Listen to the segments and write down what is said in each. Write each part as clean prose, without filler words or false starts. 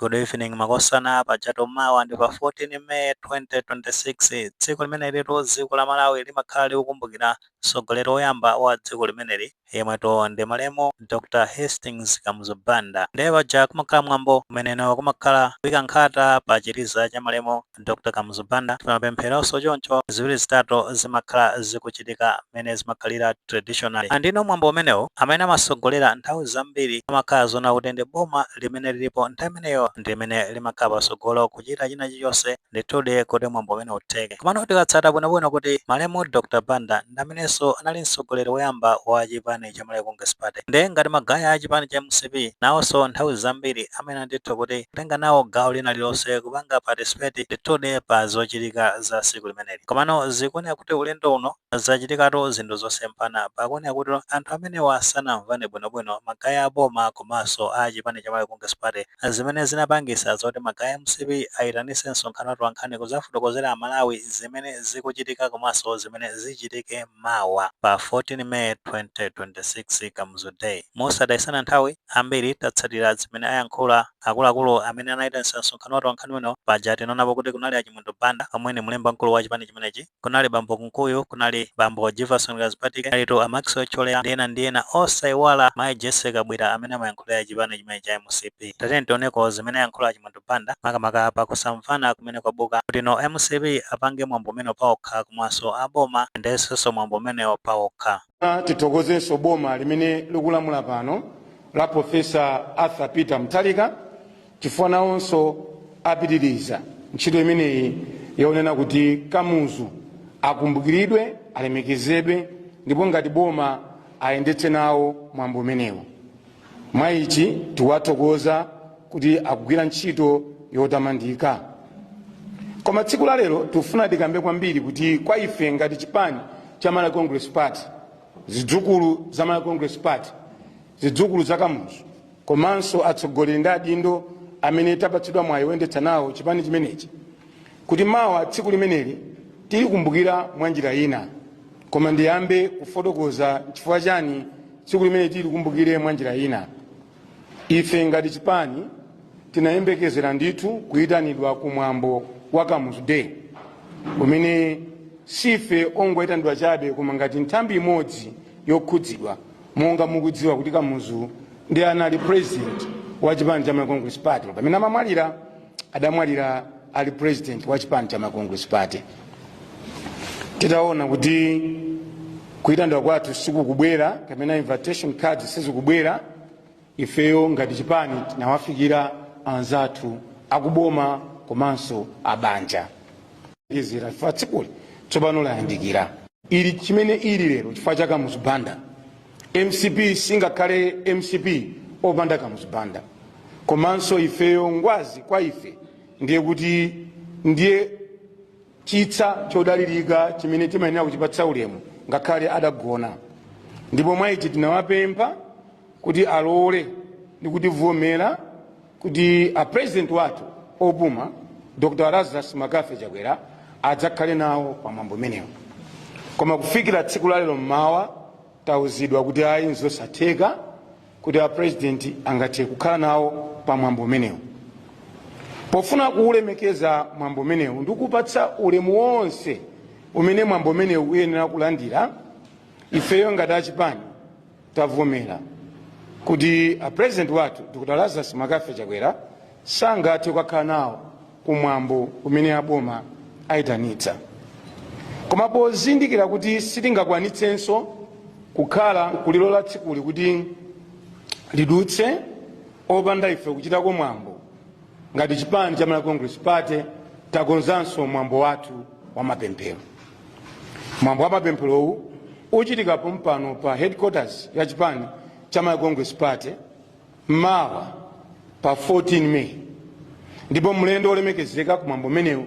Good evening, makosana. Pajatu mawa ndi pa 14 May 2026, tsiku limene litu dziko la Malawi limakhala likukumbukira mtsogoleri woyamba wa dziko limeneli, yemweto ndi malemu Dr Hastings Kamuzu Banda. Ndiye paja kumakhala mwambo umeneno, kumakhala kuyika nkhata pa chiliza cha malemu Dr Kamuzu Banda, mapempheronso choncho, ziwiri zitatu zimakhala zikuchitika mmene zimakhalira traditionally. Andino mwambo umenewu, amene amasogolera nthawi zambiri amakhala zona kuti ndi boma limene lilipo nthawi imeneyo, ndi limene limakhala patsogolo kuchita china chilichonse ndithudi kuti mwambo umene utheke. Komano tikatsata bwinobwino kuti malemu Dr Banda ndi amenenso anali mtsogoleri woyamba wa chipani cha Malawi Congress Party, ndiye ngati ma guys a chipani cha MCP nawonso nthawi zambiri amene ndithu kuti kutenga nawo gawo lina lililonse, kupanga participate ndithudi pa zochitika za tsiku limeneli. Komano zikuoneka kuti ulendo uno zachitikatu zinthu zosemphana. Pakuoneka kuti anthu amenewa sanamvane bwinobwino, ma guys aboma komanso a chipani cha Malawi Congress Party, zimene zinapangisa zoti ma guys MCP ayitanise msonkhano wa atolankhani kuzafotokozera Amalawi zimene zikuchitika komanso zimene zichitike mawa pa 14 May 2026, Kamuzu Day. Mosadayisana nthawi, ambiri tatsatira zimene ayankhula akuluakulu amene anayitanisa msonkhano wa atolankhani uno. Paja tinaonapo kuti kunali Achimwendo Banda omwe ni mlembi mkulu wa chipani chimenechi, kunali bambo Kunkuyu, kunali bambo Jefferson Kazipatike, kunalitu a Maxwell Cholera ndi ena ndi ena, osayiwala mayi Jessica Kabwira amene amayankhulira chipani chimene cha MCP. Tatiyeni tioneko zimene ayankhula Achimwendo Banda, makamaka pakusamvana kumene kwabuka kuti no MCP apange mwambo umene paokha komanso aboma ndenso mwambo umenewo paokha. Tithokozenso boma limene likulamula pano la Professor Arthur Peter Mutharika, chifukwa nawonso apitiriza ntchito imeneyi yonena kuti Kamuzu akumbukiridwe, alemekezedwe, ndipo ngati boma ayendetse nawo mwambo umenewu. Mwa ichi tiwathokoza kuti akugwira ntchito yotamandika. Koma tsiku la lero tikufuna tikambe kwambiri kuti kwa ife ngati chipani cha Malawi Congress Party, zidzukulu za Malawi Congress Party, zidzukulu za Kamuzu, komanso atsogoleri ndi adindo amene tapatsidwa mwayi woyendetsa nawo chipani chimenechi, kuti mawa tsiku limeneli tilikumbukira mwa njira ina. Koma ndiyambe kufotokoza chifukwa chani tsiku limene tilikumbukire mwa njira ina. Ife ngati chipani tinayembekezera ndithu kuyitanidwa kumwambo wa Kamuzu Day, umene sife ongoyitanidwa chabe, koma ngati nthambi imodzi yokhudzidwa. Monga mukudziwa kuti Kamuzu ndi anali president wa chipani cha Malawi Congress Party. Pamene amamwalira, adamwalira ali president wa chipani cha Malawi Congress Party. Titaona kuti kuyitanidwa kwathu sikukubwera kapena invitation cards sizikubwera, ifeyo ngati chipani tinawafikira anzathu akuboma komanso abanja izira chifukwa tsikuli tsopano layandikira. Ili chimene ili lero chifukwa cha Kamuzu Banda. MCP singakhale MCP opanda Kamuzu Banda. Komanso ifeyo ngwazi kwa ife ndiye kuti ndiye chitsa chodalirika chimene timayenera kuchipatsa ulemu ngakhale adagona. Ndipo mwa ichi tinawapempha kuti alole ndi kutivomera kuti a president wathu opuma, Dr Lazarus McCarthy Chakwera, adzakhale nawo pamwambo umenewo. Koma kufikira tsiku la lero mmawa, tauzidwa kuti ayi, nzosatheka kuti a president angathe kukhala nawo pamwambo umenewo. Pofuna kuulemekeza mwambo umenewu ndi kupatsa ulemu wonse umene mwambo umenewu uyenera kulandira, ifeyo ngati achipani tavomera kuti a president wathu Dr Lazarus McCarthy Chakwera sangathe kukakhala nawo kumwambo umene aboma ayitanitsa. Koma pozindikira kuti sitingakwanitsenso kukhala kulilola tsikuli kuti lidutse opanda ife kuchitako mwambo, ngati chipani cha Malawi Congress Party takonzanso mwambo wathu wa mapemphero. Mwambo wa mapempherowu uchitika pompano pa headquarters ya chipani cha Malawi Congress Party mawa pa 14 May, ndipo mlendo wolemekezeka kumwambo umenewu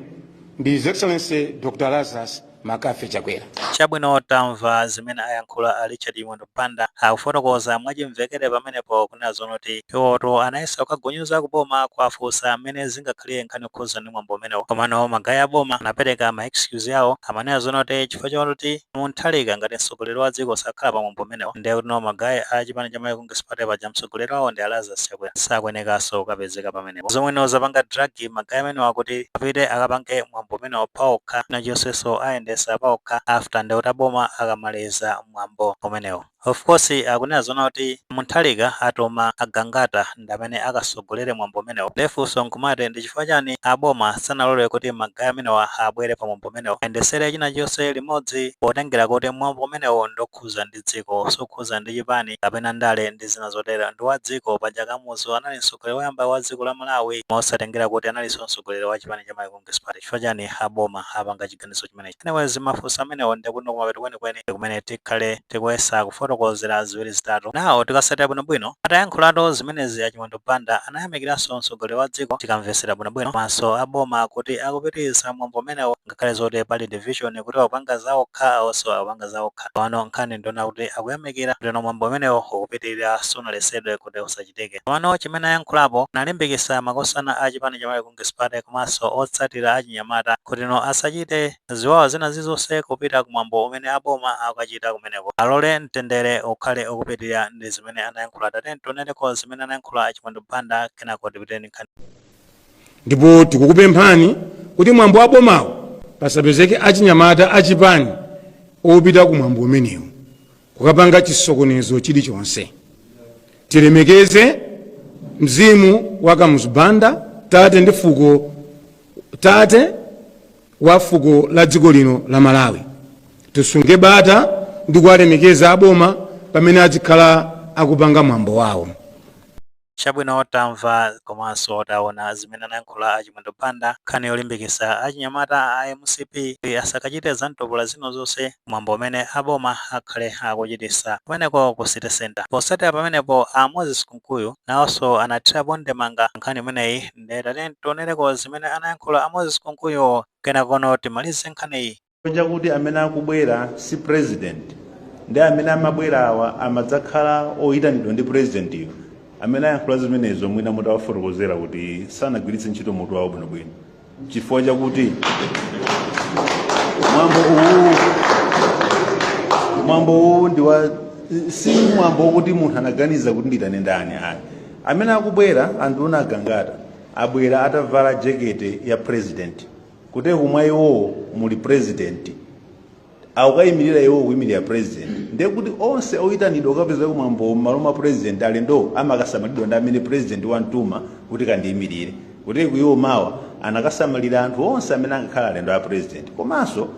ndi His Excellency Dr Lazarus Makafe Chakwera. Chabwino, tamva zimene ayankhula a Richard Chimwendo Banda. Akufotokoza mwachimvekere pamenepo kunena zonoti iwoto anayesa kukagunyuza kuboma, kuafunsa amene zingakhalire nkhani yokhuza ndi mwambo umenewo, komano ma guy aboma anapereka ma excuse yawo. Amanena zonoti chifukwa choti Mutharika ngati mtsogoleri wa dziko sakhala pa mwambo umenewo, ndiye kuti no, ma guy a chipani cha Malawi Congress Party paja mtsogoleri wawo ndi Lazarus Chakwera, sakuyenekanso kukapezeka pamenepo. Zomweno zapanga drag ma guy amenewa kuti apite akapange mwambo umenewo paokha, nachonsenso ayendesa paokha after ndi kuti aboma akamaliza mwambo umenewo. Of course, akunena zona kuti Mutharika atuma Agangata ndi amene akasogolere mwambo umenewo. Ndefunso nkumati, ndi chifukwa chani aboma sanalole kuti ma guy amenewa abwere pa mwambo umenewo, ayendesere china chonse limodzi, potengera kuti mwambo umenewo ndokhuza ndi dziko, sukhuza ndi chipani kapena ndale ndi zina zotero, ndi wa dziko? Paja Kamuzu anali mtsogoleri woyamba wa dziko la Malawi, mosatengera kuti analinso mtsogoleri wa chipani cha Malawi Congress Party. Chifukwa chani aboma apanga chiganizo chimenechi? Anyways, mafunso amenewo ndikuti kumapeto kwenikweni kumene tikhale tikuyesa kufotokozera ziwiri zitatu nawo. Tikasatira bwinobwino, atayankhulatu zimenezi aChimwendo Banda anayamikiranso mtsogoleri wa dziko, tikamvesera bwinobwino, maso aboma kuti akupitiriza mwambo umenewo ngakhale zoti pali division, kuti akupanga zawokha, awonso akupanga zawokha. Pano nkhani ndiona kuti akuyamikira kuti no, mwambo umenewo ukupitirira, sunalesedwe kuti usachitike. Pano chimene ayankhulapo, analimbikitsa makosana a chipani cha Malawi Congress Party komanso otsatira achinyamata kuti no, asachite ziwawa zina zizonse kupita kumwambo umene aboma akachita kumeneko, alole mtendere ukhale ukupitirira. Ndi zimene anayankhula. Tate tionereko zimene anayankhula aChimwendo Banda, kenako tipiteni nkhani. Ndipo tikukupemphani kuti mwambo wa bomawo pasapezeke achinyamata achipani opita ku mwambo umenewu kukapanga chisokonezo chilichonse. Tilemekeze mzimu wa Kamuzu Banda, tate ndi fuko, tate wa fuko la dziko lino la Malawi. Tisunge bata ndi kuwalemekeza aboma pamene azikhala akupanga mwambo wawo. Chabwino, tamva komanso taona zimene anayankhula aChimwendo Banda, nkhani yolimbikitsa achinyamata a MCP asakachite zamtopola zino zonse mwambo umene aboma akhale akuchitisa kumeneko ku City Center. Posatira pamenepo, a Moses Kunkuyu nawonso anathirapo ndemanga nkhani imeneyi. Nde tionereko zimene anayankhula a Moses Kunkuyu, kenakono timalize nkhaniyi. Chakuti amene akubwera si president, ndi amene amabwera awa amadzakhala oyitanidwa ndi president iyo. Amene ayankhula zimenezo, mwina mutawafotokozera kuti sanagwiritse ntchito mutu wawo bwinobwino, chifukwa chakuti mwambo uwu ndi wa si mwambo wokuti munthu anaganiza kuti nditane ndani, ayi. Amene akubwera, anduna Agangata, abwera atavala jekete ya president, kuteku mwa iwowo muli president, akukayimirira iwo, kuyimirira president. Ndiye kuti onse oyitanidwa kukapeza kumwambo m'malo mwa president, alendo amakasamalidwa ndi amene president wamtuma kuti kandiyimirire. Kuteku iwo mawa anakasamalira anthu onse amene angakhala alendo a president. Komanso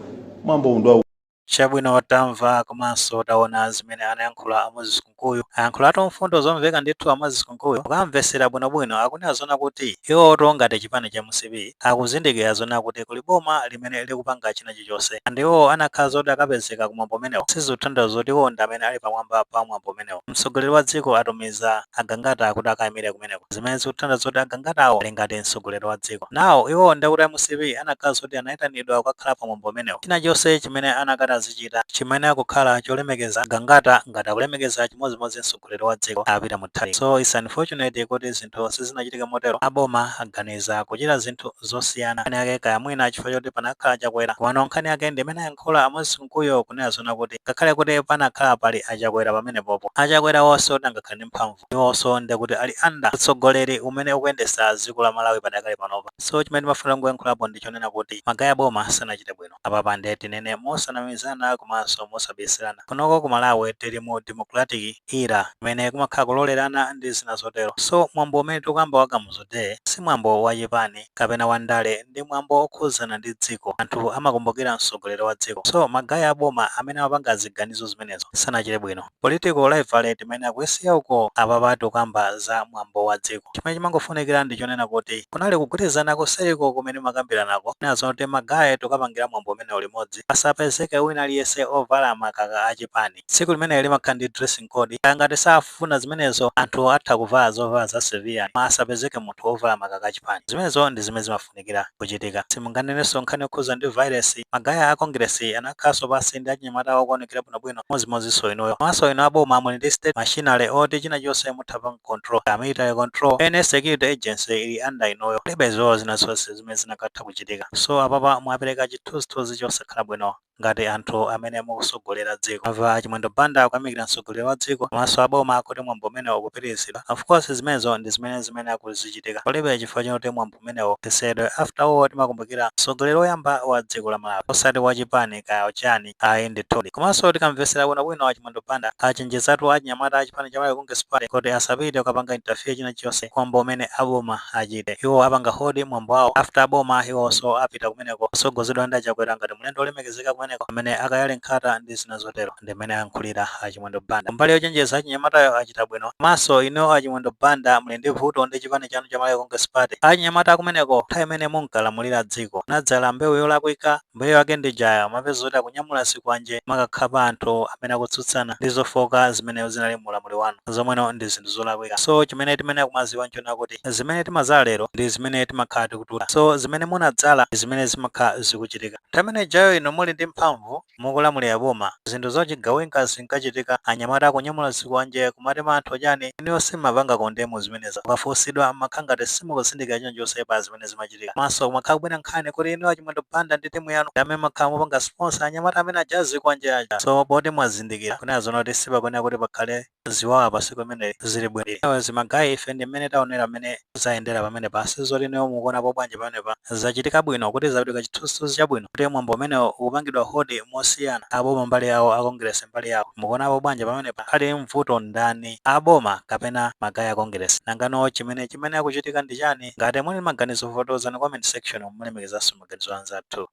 mwambo uwu ndi Chabwino, tamva komanso taona zimene anayankhula a Moses Kunkuyu. Ayankhulatu mfundo zomveka ndithu a Moses Kunkuyu. Ukamvesera bwinobwino, akunena zona kuti iwoto ngati chipani cha MCP akuzindikira zona kuti kuli boma limene likupanga china chilichonse, and iwo anakhala zoti akapezeka kumwambo umenewo, sizikutanthauza zoti iwo ndi amene ali pamwamba pa mwambo umenewo. Mtsogoleri wa dziko atumiza Agangata kuti akayimire kumeneko, zimene zikutanthauza zoti Agangatawo ali ngati mtsogoleri wa dziko. Nawo iwo ndekuti MCP anakhala zoti anayitanidwa kukakhala pa mwambo umenewo. China chonse chimene anakati azichita chimene akukhala cholemekeza Gangata ngati akulemekeza chimodzimodzi mtsogoleri wa dziko apita Mutharika. So it's unfortunate kuti zinthu sizinachitike motero. Aboma aganiza kuchita zinthu zosiyana. Nkhani yake kaya mwina chifukwa choti panakhala Chakwera, komano nkhani yake ndi imene ayankhula a Moses Kunkuyu kunena zona kuti ngakhale kuti panakhala pali aChakwera pamenepopo, aChakwera wonse kuti angakhale ndi mphamvu, iwonso ndekuti ali under utsogoleri umene ukuyendesa dziko la Malawi padakali panopa. So chimene timafuna kuyankhulapo ndi chonena kuti ma guy aboma sanachite bwino apapa. Nde tinene mosanamizana komanso mosabisirana, kunoko ku Malawi tili mu democratic era imene kumakhala kulolerana ndi zina zotero. So mwambo umene tikukamba wa Kamuzu Day si mwambo wachipani kapena wandale, ndi mwambo okhuzana ndi dziko. Anthu amakumbukira mtsogoleri wa dziko. So ma guy aboma amene amapanga ziganizo zimenezo sanachite bwino. Political rivalry timene akuyisiya uko, apapa tikukamba za mwambo wa dziko. Chimene chimangofunikira ndi chonena kuti kunali kugwirizana kuseriko kumene makambiranako nazo kuti ma guy tikapangira mwambo umene limodzi, pasapezeke wina. aliyense ovala makaka achipani. Tsiku limeneli limakhala ndi dressing code. Ngati safuna zimenezo, anthu atha kuvala zovala za civilian, koma asapezeke munthu wovala makaka achipani. Zimenezo ndi zimene zimafunikira kuchitika. Simunganenenso nkhani yokhuza ndi virus. Ma guy a Congress anakhalanso pasi ndi achinyamata okuonekera bwinobwino, mozimozinso inuyo. Komanso inu aboma muli ndi state machinery oti china chonse mutha panga control, ka military control, ene security agency ili under inuyo. Palibe ziwawa zina zonse zimene zinakatha kuchitika. So apapa mwapereka chithunzithunzi chosakhala bwino ngati anthu amene mukusogolera dziko. Amva Chimwendo Banda kuyamikira mtsogoleri wa dziko komanso aboma kuti mwambo umenewo ukupitirizidwa. Of course, zimenezo ndi zimene akuzichitika. Palibe chifukwa choti mwambo umenewo tisedwe. After all, timakumbukira mtsogoleri woyamba wa dziko la Malawi, osati wachipani kaya chani, ayi ndithudi. Komanso tikamvesera bwinobwino, Achimwendo Banda achenjezatu achinyamata achipani cha Malawi Congress Party kuti asapite kukapanga interfere china chonse mwambo umene aboma achite. Iwo apanga hold mwambo wawo. After aboma, iwonso apita kumeneko kusogozedwa ndi Achakwera ngati mlendo olemekezeka kumeneko amene akayale nkhata ndi zina zotero. Ndi mmene ayankhulira Achimwendo Banda. Mbali yochenjeza achinyamatayo, achita bwino. Komanso ino Achimwendo Banda muli ndi vuto ndi chipani chanu cha Malawi Congress Party. Achinyamata kumeneko, nthawi imene munkalamulira dziko, nadzala mbewu yolakwika. Mbewu yake ndi jaya mapeza kuti akunyamula zikwanje, makakhapa anthu amene akutsutsana ndi zofoka zimene zinali mulamuliro wanu, zomweno ndi zinthu zolakwika. So chimene timene akumaziwa nchona kuti zimene timadzala lero ndi zimene timakhala tikututa. So zimene munadzala ndi zimene zimakhala zikuchitika. Nthawi imene jayo ino muli ndi mphamvu, mukulamulira boma, zinthu zachigawenga zinkachitika, anyamata akunyamula zikwanje kumatema anthu chani. Inuyo simapanga condemn zimenezo. Mukafunsidwa, makhala ngati simukuzindikira chilichonse pa zimene zimachitika. Komanso kumakhala kubwera nkhani kuti inuyo Achimwendo Banda ndi timu yanu ndi amene makhala mupanga sponsor anyamata amene aja zikwanje aja. So poti mwazindikira kunena zoona kuti sipakuyenera kuti pakhale ziwawa pasiku imeneyi, zili bwino zima guy. Ife ndi mmene taonera mmene zayendera pamene pasi. Zoti inuyo mukuonapo bwanji pamenepa? Zachitika bwino kuti zapereka chithunzithunzi chabwino kuti mwambo umenewo ukupangidwa hold mosiyana, aboma mbali yawo, a Congress mbali yawo? Mukuonapo bwanji pamenepa? Ali mvuto ndani, aboma kapena ma guy a Congress? Nangano chimene akuchitika ndi chani? Ngati muli maganizo, fotokozani comment section, mulemekezanso maganizo anzathu.